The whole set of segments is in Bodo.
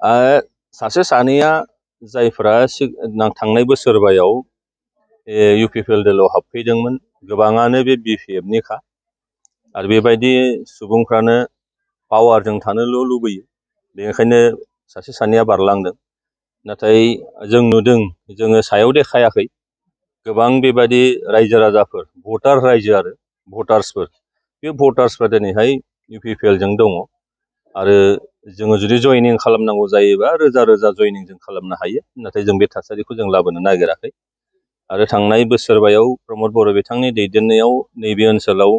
सासे सानैया जायफ्रा थांनाय बोसोरबायाव UPPL दोलोआव हाबफैदोंमोन गोबाङानो बे BPFनिखा आरो बेबायदि सुबुंफ्रानो पावारजों थानोल' लुबैयो बेनिखायनो सासे सानैया बारलांदों नाथाय जों नुदों जोङो सायाव देखायाखै गोबां बेबायदि रायजो राजाफोर भटार रायजो आरो भटार्सफोर बे भटार्सफ्रा दिनैहाय UPPL जों दङ आरो जोङो जुदि जयनिं खालामनांगौ जायोबा रोजा रोजा जयनिं जों खालामनो हायो नाथाय जों बे थासारिखौ जों लाबोनो नागिराखै आरो थांनाय बोसोरबायाव प्रमद बर' बिथांनि दैदेननायाव नैबे ओनसोलाव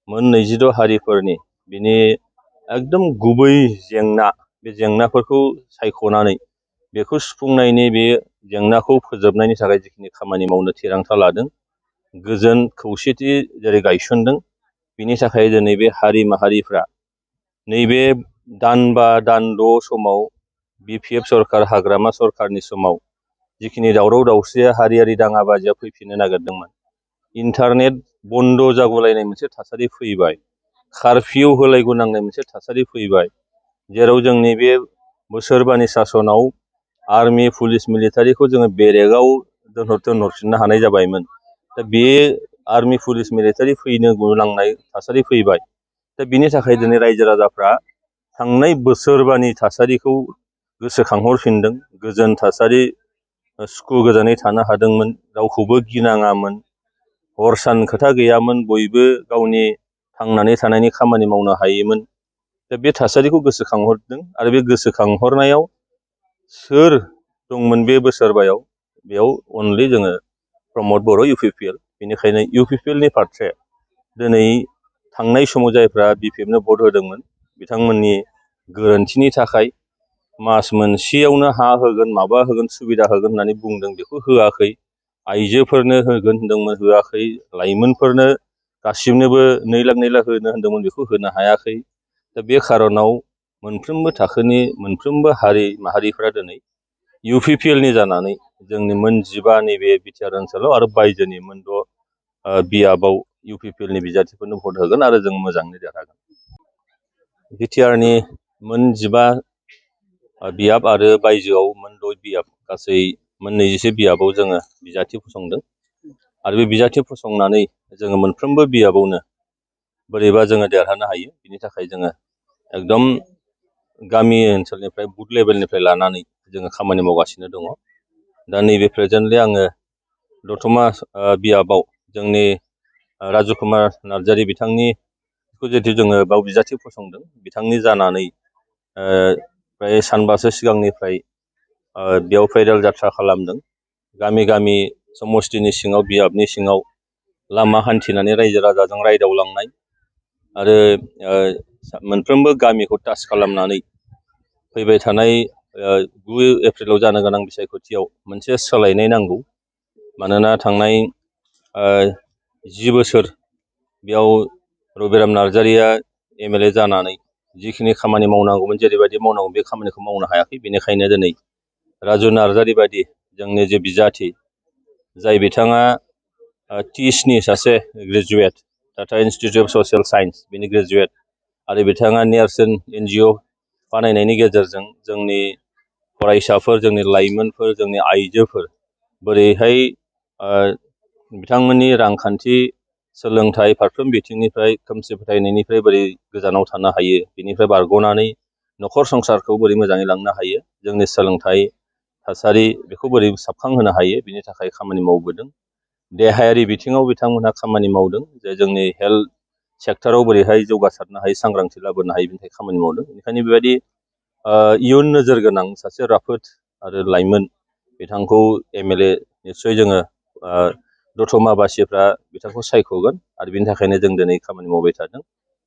मोन 22 हारिफोरनि बिनि एकदम गुबै जेंना बे जेंनाफोरखौ सायख'नानै बेखौ सुफुंनायनि बे जेंनाखौ फोजोबनायनि थाखाय जिखिनि खामानि मावनो थिरांथा लादों गोजोन खौसेथि जेरै गायसनदों बिनि थाखाय दिनै बे हारि माहारिफ्रा नैबे दानबा दानद' समाव BPF सरखार हाग्रामा सरखारनि समाव जिखिनि दावराव दावसिया हारियारि दाङाबाजिया फैफिननो नागिरदोंमोन इन्टारनेट बन्द जागुलायनाय मोनसे थासारि फैबाय कार्फिउ होलायगोनांनाय मोनसे थासारि फैबाय जेराव जोंनि बे बोसोरबानि सासनाव आर्मि पुलिस मिलिटारिखौ जोङो बेरेगाव दोनहरफिननो हानाय जाबायमोन दा बे आर्मि पुलिस मिलिटारि फैनो गोनांनाय थासारि फैबाय दा बिनि थाखाय दिनै रायजो राजाफ्रा थांनाय बोसोरबानि थासारिखौ गोसोखांहरफिनदों गोजोन थासारि सुखु गोजोनै थानो हादोंमोन रावखौबो गिनाङामोन हर सान खोथा गैयामोन बयबो गावनि थांनानै थानायनि खामानि मावनो हायोमोन दा बे थासारिखौ गोसोखांहरदों आरो बे गोसोखांहरनायाव सोर दंमोन बे बोसोरबायाव बेयाव अनलि जोङो प्रमद बर' UPPL बेनिखायनो UPPLनि फारसे दिनै थांनाय समाव जायफ्रा BPFनो भट होदोंमोन बिथांमोननि गोरोन्थिनि थाखाय मास मोनसेयावनो हा होगोन माबा होगोन सुबिदा होगोन होननानै बुंदों बेखौ होआखै आइजोफोरनो होगोन होनदोंमोन होआखै लाइमोनफोरनो गासिबनोबो 2 लाख होनो होनदोंमोन बेखौ होनो हायाखै दा बे खारनाव मोनफ्रोमबो थाखोनि मोनफ्रोमबो हारि माहारिफ्रा दिनै UPPLनि जानानै जोंनि मोन 15 नैबे बिटिआर ओनसोलाव आरो बायजोनि मोन 6 बियाबाव UPPLनि बिजाथिफोरनो भट होगोन आरो जों मोजाङै देरहागोन बिटिआरनि मोन 15 बियाब आरो बायजोआव मोन 6 बियाब गासै मोन 21 बियाबाव जोङो बिजाथि फसंदों आरो बे बिजाथि फसंनानै जोङो मोनफ्रोमबो बियाबावनो बोरैबा जोङो देरहानो हायो बिनि थाखाय जोङो एकदम गामि ओनसोलनिफ्राय बुथ लेभेलनिफ्राय लानानै जोङो खामानि मावगासिनो दङ दा नैबे प्रेजेन्टलि आङो दतमा बियाबाव जोंनि राजु कुमार नार्जारी बिथांनिखौ जिहेतु जोङो बाव बिजाथि फसंदों बिथांनि जानानै प्राय सानबासो सिगांनिफ्राय बेयाव फैरेल जात्रा खालामदों गामि गामि समस्तिनि सिङाव बियाबनि सिङाव लामा हान्थिनानै रायजो राजाजों रायदावलांनाय आरो मोनफ्रोमबो गामिखौ टाच खालामनानै फैबाय थानाय 9 एप्रिलाव जानो गोनां बिसायख'थियाव मोनसे सोलायनाय नांगौ मानोना थांनाय 10 बोसोर बेयाव रबिराम नार्जारीया MLA जानानै जिखिनि खामानि मावनांगौमोन जेरैबायदि मावनांगौ बे खामानिखौ मावनो हायाखै बेनिखायनो दिनै राजु नार्जारी बायदि जोंनि जे बिजाथि जाय बिथाङा TISनि सासे graduate Tata institute of social science बिनि ग्रेजुवेट आरो बिथाङा नेरसोन NGO बानायनायनि गेजेरजों जोंनि फरायसाफोर जोंनि लाइमोनफोर जोंनि आइजोफोर बोरैहाय बिथांमोननि रांखान्थि सोलोंथाइ फारफ्रोम बिथिंनिफ्राय खोमसि फोथायनायनिफ्राय बोरै गोजानाव थानो हायो बिनिफ्राय बारग'नानै न'खर संसारखौ बोरै मोजाङै लांनो हायो जोंनि सोलोंथाइ थासारि बेखौ बोरै साबखांहोनो हायो बिनि थाखाय खामानि मावबोदों देहायारि बिथिङाव बिथांमोनहा खामानि मावदों जे जोंनि हेल्थ सेक्टराव बोरैहाय जौगासारनो हायो सांग्रांथि लाबोनो हायो बिनि थाखाय खामानि मावदों बेनिखायनो बेबायदि इयुन नोजोर गोनां सासे राफोद आरो लाइमोन बिथांखौ MLA निस्सय जोङो दतमाबासिफ्रा बिथांखौ सायख'गोन आरो बिनि थाखायनो जों दिनै खामानि मावबाय थादों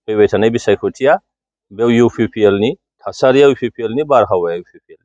फैबाय थानाय बिसायख'थिया बेयाव UPPLनि थासारिया UPPLनि बारहावाया UPPL